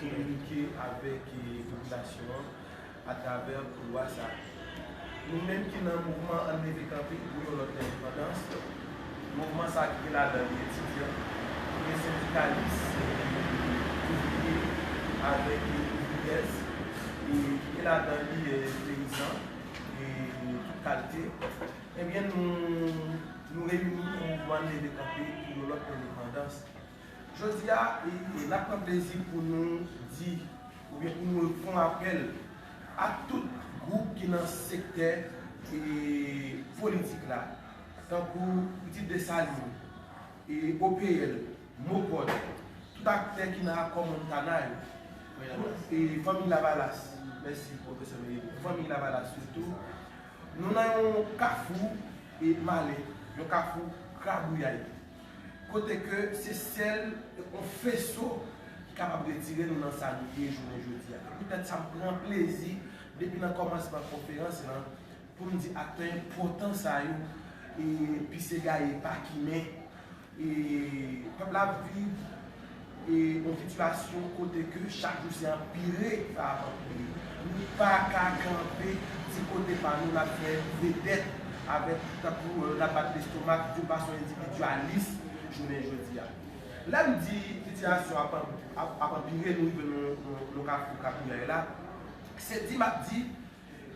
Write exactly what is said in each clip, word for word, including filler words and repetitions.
Kominike avèk, eh, popilasyon an atravè koulwa sa a. Nou menm ki nan mouvman Ann Leve Kanpe pou yon lòt lendepandans, mouvman sa a ki gen ladan li etidyan, ki gen sendikalis, ouvriye avèk ouvriyèz, e ki gen ladan li, eh, peyizan, e tout kalte, ebyen, nou, nou reyini pou mouvman Ann Leve Kanpe pou yon lòt lendepandans. Jodi a, e, e, n ap pran plezi pou nou di, oubyen pou nou fè yon apèl a tout gwoup ki nan sektè, e, politik la, tankou Pitit Desalin, e, O P L, MOPOD, tout aktè ki nan Akò Montana yo, e, Fanmi Lavalas, mèsi, Pwofesè Merigo, Fanmi Lavalas sitou, nou nan yon kafou, e, malè, yon kafou krabouyay, kote ke se sèl yon feso ki kapab retire nou nan sa nou ye jounen jodi a. Se poutèt sa m pran plezi, depi nan kòmansman konferans lan, pou m di aktè enpòtan sa yo, e, pise gaye pa kimen, e, pèp la ap viv, e, yon sitiyasyon kote ke chak jou se anpire pa anpire. Nou pa ka kanpe di kote pa nou, n ap fè vedèt avèk, tankou, e, n ap bat lestomak yon fason endividi dyalis jounen jodi a. Lè m di sitiyasyon ap, ap, ap anpire, nou rive nan, nan, nan kafou krabouyay la, se di m ap di,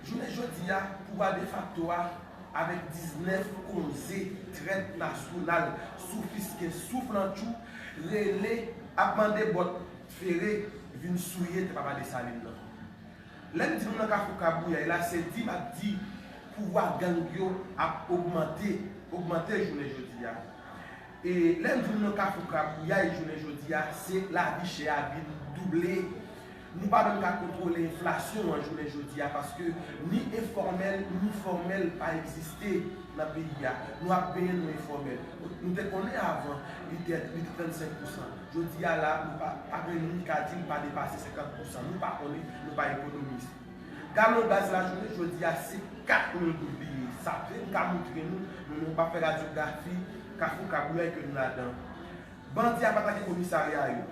jounen jodi a, pouvwa defakto a, avèk diznèf koze trèt nasyonal, soufisken, souflantchou, rele, ap mande bòt fere vin souye tè papa Desalin nan. Lè m di nou nan kafou krabouyay la, se di m ap di pouvwa gang yo ap ogmante, ogmante jounen jodi a. E lè m di nou nan kafou krabouyay jounen jodi a, se lavi chè a vin double. Nou pa menm ka kontwole enflasyon an jounen jodi a, paske ni enfòmèl ni fòmèl pa egziste nan peyi a. Nou ap benyen nan enfòmèl. Nou te konnen avan, li te, li te trannsenk pousan. Jodi a la, nou pa, pa gen moun ki ka di l pa depase senkant pousan. Nou pa konnen, nou pa ekonomis. Galon gaz la jounen jodi a se kat mil goud li ye. Sa vle m ka montre nou, nou, nou pa fè radyografi kafou krabouyay ke nou ladan. Bandi ap atake komisarya yo.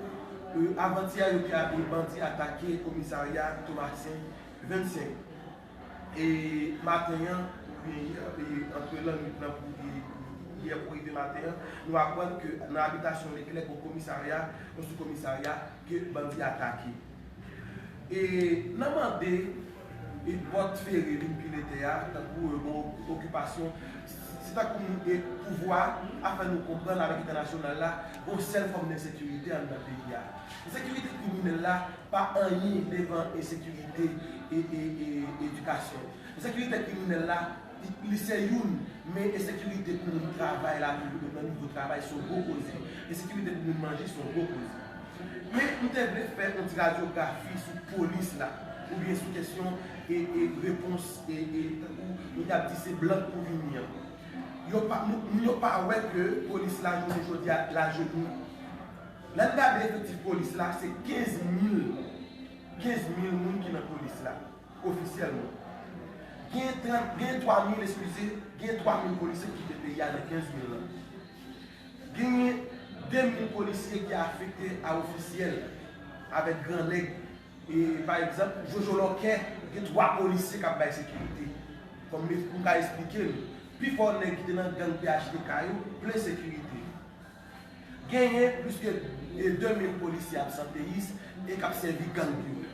E, avantyè yo te, e, bandi atake komisarya Tomasen vennsenk. E maten an, oubyen yè, e, antre lannwit lan pou, e, yè pou rive maten an, nou aprann ke nan abitasyon Leklè, gon komisarya, yon sou komisarya ke bandi atake. E nan mande, e, bòt fere vin pile tè a, tankou, e, gon okipasyon, se tankou, e, pouvwa a fè nou konprann avèk entènasyonal la, gon sèl fòm de ensekirite anndan peyi a. Ensekirite kriminèl la pa anyen devan ensekirite, e, e, e, edikasyon. Ensekirite kriminèl la, li, li se youn, men ensekirite pou moun travay la, nan nivo travay, se yon gwo koze. Ensekirite pou moun manje, se yon gwo koze. Men, m te vle fè yon ti radyografi sou polis la, oubyen sou kesyon e, e repons e, e, tankou moun y ap di se blan k pou vini an. Yo pa, moun, moun yo pa wè ke polis la, jounen jodi a, l ajenou. Lè n gade efektif polis la, se kenz mil, kenz mil moun ki nan polis la, ofisyèlman. Gen trant, gen twa mil, eskize, gen twa mil polisye ki kite peyi a nan kenz mil lan. Genyen de mil polisye ki afekte a ofisyèl avèk gran nèg. E, pa egzanp, Jojo Lòkè, gen twa polisye k ap bay sekirite. Kòm m, pou m ka esplike nou, pifò nèg ki te nan gang P H T K yo, plen sekirite. Genyen plis ke, e, de mil polisye absanteyis e k ap sèvi gang yo.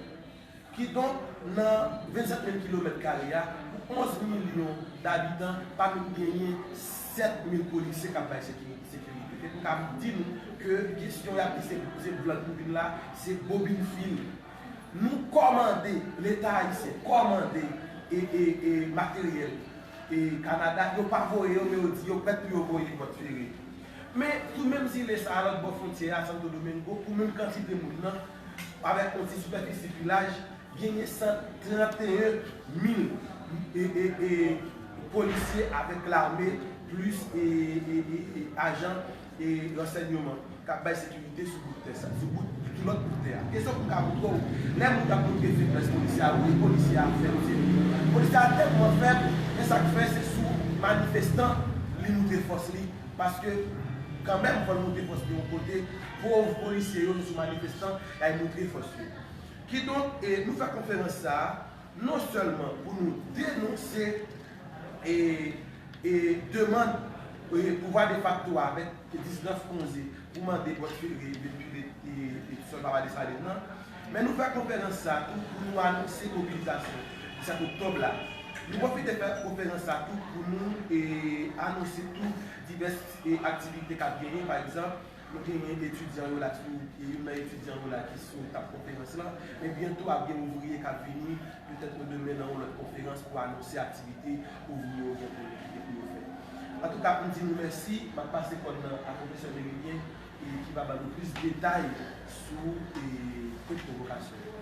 Kidonk, nan vennsenk mil kilomèt kare a, pou onz milyon dabitan, pa menm genyen sèt mil polisye k ap bay sekirite, sekirite. Se pou m ka di nou ke kesyon y ap di se, se blan k pou vin la, se bobin fil. Nou kòmande, Leta ayisyen kòmande e, e, e, materyèl e Kanada, yo pa voye yo, men yo di yo prèt pou yo voye bòt fere. Men, sou menm zile sa a, lòt bò fwontyè a, Santo Domingo, pou menm kantite moun nan, avèk yon ti sipèfisi vilaj, genyen san tranteyen mil e, e, e, polisye avèk lame, plis e, e, e, e, ajan e ransèyman k ap bay sekirite sou bout tè sa, sou bout, sou lòt bout tè a. Kesyon pou m ka montre w, lè moun y ap montre feblès polisye a, wi, polisye a fèb, se vre. Polisye a tèlman fèb, men sa k fè se sou manifestan li montre fòs li, paske Kanmenm, fò l montre fòs li yon kote, pòv polisye yo, se sou manifestan, y al montre fòs yo. Kidonk, e, nou fè konferans sa a, non sèlman pou nou denonse, e, e, demann, e, pouvwa defakto a avèk diznèf onz pou mande Bòt Fere depi le, e, e, sòl Papa Desalin nan, men nou fè konferans sa a tou pou nou anonse mobilizasyon disèt oktòb la. Nou pwofite fè konferans sa a tou pou nou, e, anonse tou divès, e, aktivite k ap genyen, pa egzanp, nou genyen etidyan yo la ki, youn nan etidyan yo la ki sou tab konferans lan, men byento ap gen ouvriye k ap vini, petèt nan demen nan yon lòt konferans pou anonse aktivite ouvriye yo gen pou, gen pou yo fè. Antouka, pou m di nou mèsi, m ap pase kòd lan a pwofesè Meriken, e ki va ban nou plis detay sou, e, tout pwovokasyon yo.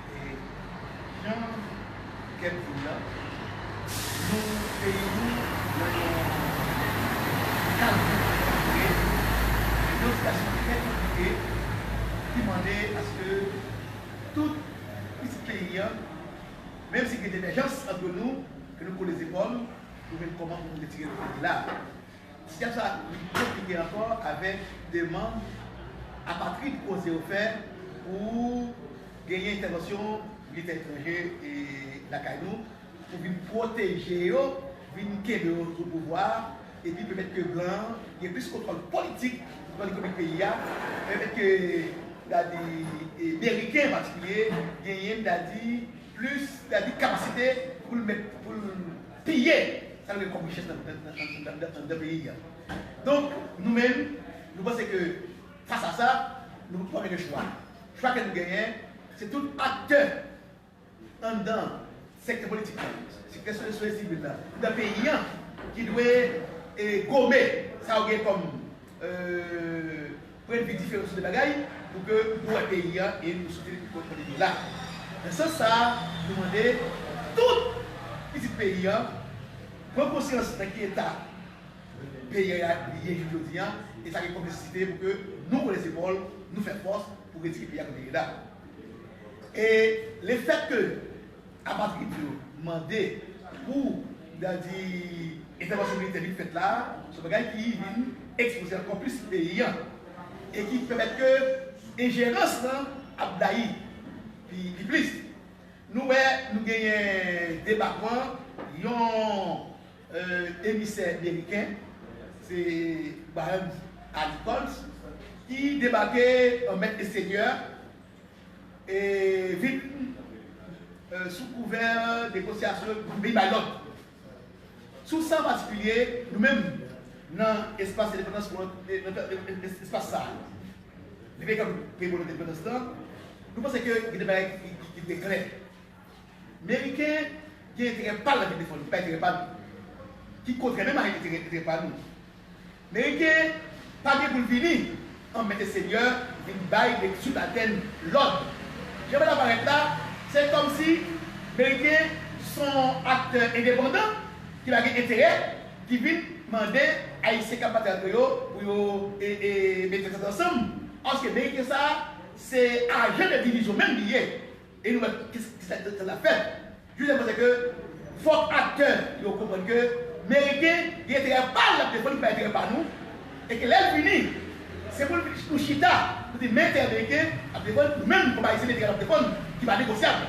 E jan kèk jou la, nou, peyi nou nan yon kalbou, yon sitiyasyon trè konplike ki mande aske tout pitit peyi a, menm si gen divèjans ant nou, ke nou kole zepòl pou jwenn kòman pou nou retire nou peyi la. Sitiyasyon sa konplike ankò avèk demann apatrid koze yo fè pou genyen entèvansyon militè etranje, e, lakay nou, pou vin pwoteje yo, vin kenbe yo sou pouvwa a, epi pèmèt ke blan an gen plis kontwòl politik nan ekonomi peyi a, pèmèt ke, dadi, e, Meriken an patikilye genyen, dadi, plis, dadi, kapasite pou l mèt, pou l piye sa l gen kòm richès nan, nan, nan, nan, nan, nan peyi a. Donk, nou menm, nou panse ke fas a sa, nou pa gen chwa. Chwa ke nou genyen, se tout aktè anndan sektè politik la, sektè sosyete sivil la, anndan peyi a, ki dwe, e, gome sa yo gen kòm, e, pwennvi diferan sou de bagay, pou ke nou wè peyi a e nou soti kote li ye la. Nan sans sa a, nou mande tout pitit peyi a pran konsyans nan ki eta peyi a ye jodi a, e sa gen kòm nesesite pou ke nou kole zepòl, nou fè fòs pou retire peyi a kote li ye la. E lefèt ke apatrid yo mande pou, dadi, entèvansyon militè vin fèt la, se yon bagay ki vin ekspoze ankò plis peyi a, e ki pèmèt ke enjerans lan ap blayi pi, pi plis. Nou wè, nou genyen debakman yon, e, emisè meriken, se Brian Allie Coles, ki debake an mèt e senyè, e vin, e, sou kouvè negosyasyon pou vin bay lòd. Sou sa an patikilye, nou menm, nan espas endepandans, nan, nan, nan espas sa a, li vle kòm peyi pou endepandans lan, nou panse ke gen de bagay ki, ki, ki te klè. Meriken gen enterè pa l nan vin defann, ki pa enterè pa nou, ki kontrè menm a enterè, enterè pa nou. Meriken pa gen pou l vini an mèt e senyè, vin bay de sibaltèn lòd. Jan bagay la parèt la, se kòmsi Meriken se yon aktè endepandan ki pa gen enterè, ki vin mande Ayisyen k ap batay ant yo pou yo, e, e, mete tèt ansanm. Paske Meriken sa a, se ajan de divizyon menm li ye. E nou wè ki, ki sa, sa, sa l ap fè. Jodi a, m panse ke fòk aktè yo konprann ke Meriken gen enterè pa l l ap defann, ki pa enterè pa nou, e ke lè l vini, se pou nou chita, nou di men enterè Meriken ap defann, nou menm kòm Ayisyen, men enterè n ap defann, ki pa negosyab.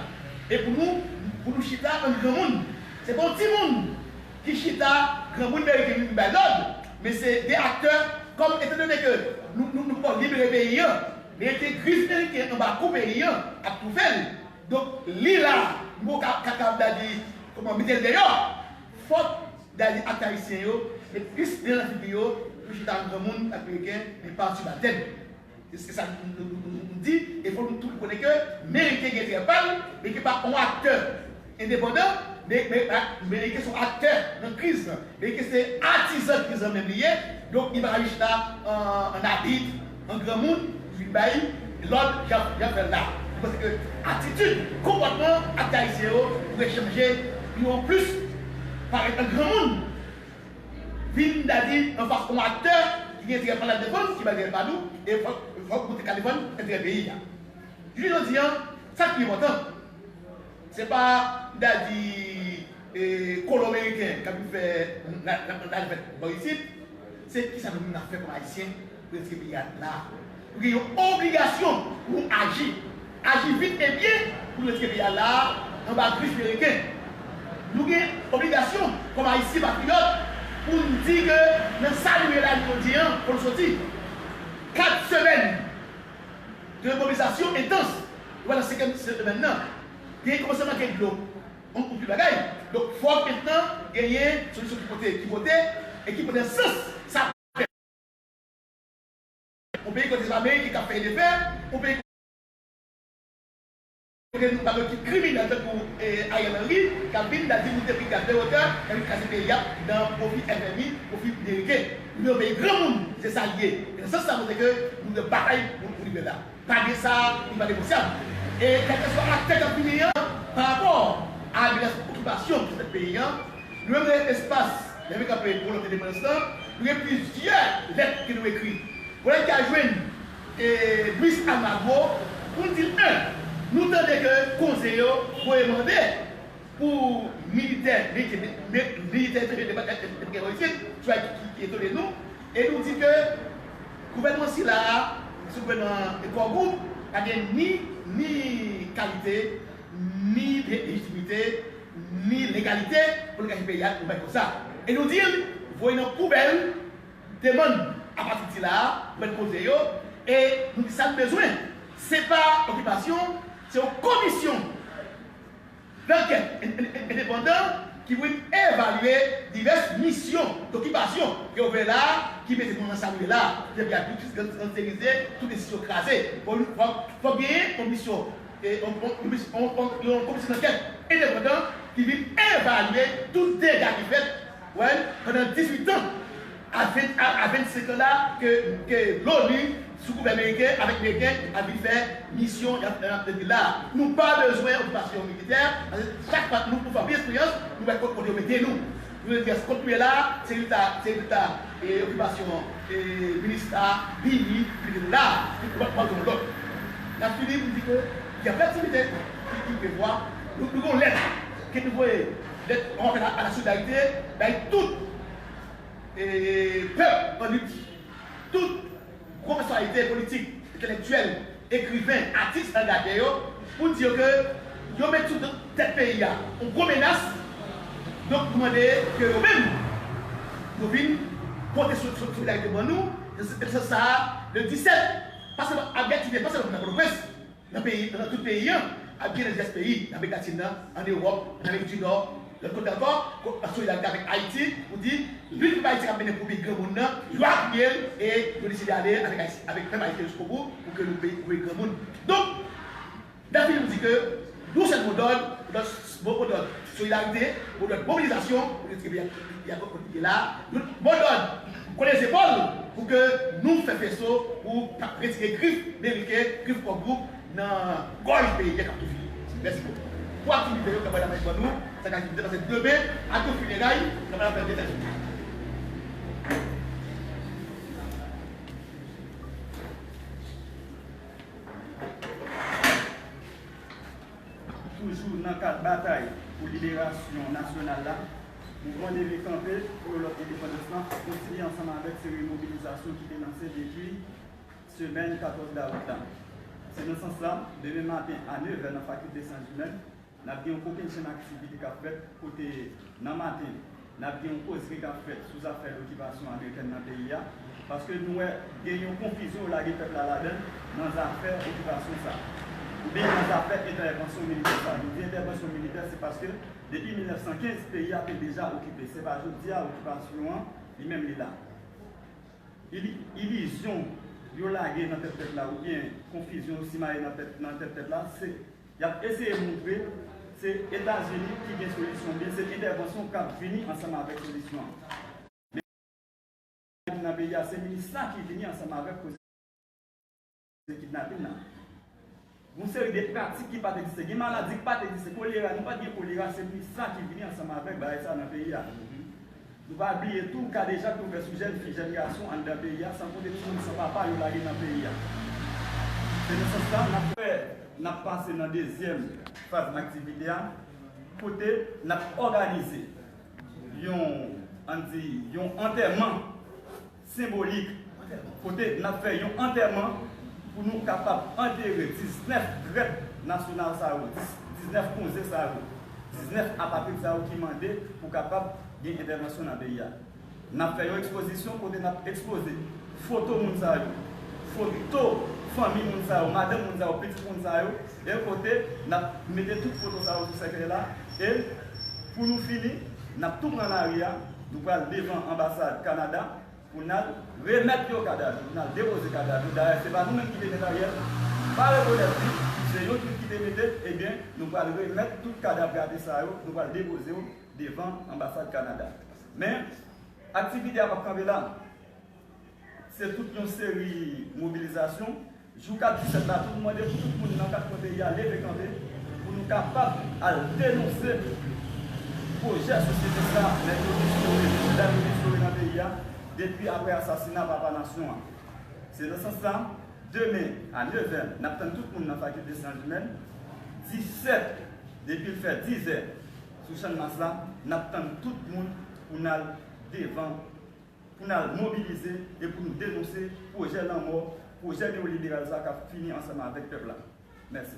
E pou nou, pou nou chita an granmoun. Se pa yon timoun ki chita, granmoun Meriken vin bay lòd, men se de aktè, kòm etandone ke nou, nou, nou poko libere peyi a, Meriken, griz Meriken anba kou peyi a ap toufe l. Donk, li la, nou poko ka, ka, ka, dadi, kòman, mete l deyò. Fòk, dadi, aktè ayisyen yo met plis nen nan figi yo pou chita an granmoun ak Meriken, men pa an sibaltèn. Se, se sa nou, nou, nou, nou, nou di, e fòk nou tou konnen ke Meriken gen enterè pa l, Meriken pa yon aktè endepandan, men, men, men, Meriken se yon aktè nan kriz lan. Meriken se atizan kriz lan menm li ye. Donk, li pa ka jis la, an, an abit, an granmoun, vin bay lòd jan, jan fè l la. Nou panse ke atitid, konpòtman aktè ayisyen yo dwe chanje pou yo plis parèt an granmoun, vin, dadi, anfas yon aktè ki gen enterè pa l ap defann, ki pa enterè pa nou, e fòk, fòk nou te ka defann enterè peyi a. Jounen jodi a, Sa k pi enpòtan, se pa, m ta di, e, kolon meriken k ap vin fè la, la, la, la fèt bò isit, se kisa nou menm n ap fè kòm Ayisyen pou retire peyi a la. Nou gen yon obligasyon pou nou aji, aji vit e byen pou nou retire peyi a la anba grif meriken. Nou gen obligasyon kòm Ayisyen patriyòt pou n di ke nan sa nou ye la jodi an, pou n soti. Kat semèn de mobilizasyon entans. Nou pa nan senkyèm semèn nan. Gen kòmanse manke dlo. On, on pi bagay. Donk, fòk mentnan genyen solisyon ki pote, ki pote, e ki pote nan sans sa. On peyi kote se pa Ameriken k ap fè e defè, on peyi kote nou pa gen ki kriminèl tankou, e, Ariel Henry, k ap vin, k ap di nou te pran gaz de wotè, k ap vin kraze peyi a nan pwofi F M I, pwofi meriken. Nou se yon peyi granmoun, se sa l ye. E nan sans sa, mwen se ke nou dwe batay pou, pou nou rive la. Pa gen sa, li pa negosyab. E kèlkeswa aktè k ap vini an, pa rapò a vyolans okipasyon ki fèt peyi an, nou menm nan espas Leve Kanpe pou Lòt Endepandans lan, nou gen plizyè lèt ke nou ekri. Pou lè n ka jwenn, e, Luis Almagro, pou n di l, en, nou tande ke konze yo voye mande pou militè, militè, militè etranjè te pa t ap gen rezid, sa ki, ki, ki etone nou. E nou di ke gouvènman sila a, se gouvènman Core Group, pa gen ni, ni kalite, ni lejitimite, ni legalite pou l gaye peyi a yon bagay konsa. E nou di l, voye nan poubèl demann apatrid sila a, gouvènman konze yo, e nou di sa n bezwen. Se pa okipasyon, se yon komisyon dankèt en-, en-, en-, endepandan ki pou evalye divès misyon dokipasyon ke yo voye la, ki mete nou nan sa nou ye la. Depi a tout gangsterize, tout enstitisyon kraze. Fò, fò, fò genyen yon misyon, e, yon, yon, yon, yon, yon komisyon dankèt endepandan ki vin evalye tout dega ki fèt, wè, pandan dizuit an. A ven, a, a vennsenk an la ke, ke l'ONU, sou gouvèn meriken, avèk meriken, ap vin fè misyon y ap, y ap vin la. Nou pa bezwen okipasyon militè, paske chak fwa nou, nou fè anpil eksperyans, nou wè kote, kote yo mete nou. Nou vle di, kote nou ye la, se rezilta, se rezilta, e, okipasyon, e, minis la, Billy, ki mete nou la, nou pa, pa bezwen lòt. N ap fini pou di ke gen anpil aktivite ki, ki prevwa. Nou, nou gen yon lèt ke nou voye, lèt, yon apèl a, a la solidarité, bay tout e, pèp an lit, tout gwo pèsonalite politik, entèlektyèl, ekriven, atis, angaje yo, pou n di yo ke yo met sou tèt peyi a yon gwo menas. Donk, nou mande ke yo menm, yo vin pote sou, sou, solidarite ban nou. Se, se, se sa, le disèt, pa sèlman ap gen aktivite, pa sèlman nan Pòtoprens, nan peyi, nan tout peyi an, ap gen nan divès peyi, nan Amerik Latin nan, ann Ewòp, ann Amerik di Nò, lòt kote ankò, ko-, an solidarite avèk Ayiti, pou di, lit pou Ayiti k ap mennen pou peyi granmoun nan, yo apiye l e yo deside ale avèk Ayiti, avèk pèp ayisyen jiskobou, pou ke nou peyi, pou peyi granmoun. Donk, n ap fini pou di ke yon sèl modòd, modòd, modòd solidarite, modòd mobilizasyon, pou retire peyi a, peyi a kote li ye la, yon modòd kole zepòl pou ke nou fè feso pou pa-, retire grif meriken, grif Core Group nan gòj peyi a k ap tou fini. Mèsi bokou. Pou aktivite yo, k ap bay lamen ban nou, sa k aktivite, paske demen, ak yon fineray, n ap fè detay sou li. Toujou nan kad batay pou liberasyon nasyonal la, Mouvman Leve Kanpe pou Lòt Endepandans lan kontinye ansanm avèk seri mobilizasyon ki te lanse depi semèn katòz dawout la. Se nan sans sa, demen maten a nevè nan Fakilte Sans Imèn, n ap gen yon kokennchenn aktivite k ap fèt kote nan maten, n ap gen yon kozri k ap fèt sou zafè lokipasyon amerikèn nan peyi a, paske nou wè gen yon konfizyon yo lage pèp la ladan l nan zafè okipasyon sa a, oubyen nan zafè entèvansyon militè sa a. Nou di entèvansyon militè, se paske depi mil nèf san kenz, peyi a te deja okipe. Se pa jodi a okipasyon an, li menm li la. Ili-, ilizyon yo lage nan tèt pèp la, oubyen konfizyon yo simaye nan tèt, nan tèt pèp la, se Y ap eseye montre se Etazini ki gen solisyon, oubyen se entèvansyon k ap vini ansanm avèk solisyon an. Men nan peyi a, se minis sa ki vini ansanm avèk koze kidnapin nan. Yon seri de pratik ki pa t egziste. Gen maladi ki pa t egziste. Kolera, nou pa t gen kolera, se minis sa ki vini ansanm avèk bagay sa nan peyi a. Nou pa bliye tou kadejak nou fè sou jèn fi, jèn gason anndan peyi a, san konte timoun san papa yo lage nan peyi a. Se nan sans sa, n ap fè, n ap pase nan dezyèm faz aktivite a, kote n ap òganize yon, ann di, yon antèman senbolik, kote n ap fè yon antèman pou nou kapab antere diznèf trèt nasyonal sa yo, dis, diznèf konze sa yo, diznèf apatrid sa yo ki mande pou kapab gen entèvansyon nan peyi a. N ap fè yon ekspozisyon kote n ap ekspoze foto moun sa yo, foto fanmi moun sa yo, madanm moun sa yo, pitit moun sa yo, e kote n ap mete tout foto sa yo sou sèkèy la. E pou nou fini, n ap tou pran lari a, nou pral devan anbasad Kanada pou n al remèt yo kadav yo, pou n al depoze kadav yo. Dayè, se pa nou menm ki te met Ariel, pa rekonèt li, se yo tout ki te mete, ebyen, nou pral remèt tout kadav gate sa yo, nou pral depoze yo devan anbasad Kanada. Men, aktivite a p ap kanpe la. Se tout yon seri mobilizasyon. Jou kat disèt la, tou nou mande pou tout moun nan kat kwen peyi a leve kanpe, pou nou kapab al denonse pwojè sosyete sa, nèg yo ki sore, medam yo ki sore nan peyi a, depi apre asasina papa nasyon an. Se nan sans sa, demen a nevè, n ap tann tout moun nan fakilte syans imèn. Disèt, depi l fè dizè, sou Channmas la, n ap tann tout moun pou n al devan, pou n al mobilize e pou nou denonse pwojè lanmò, pwojè newoliberal sa k ap fini ansanm avèk pèp la. Mèsi.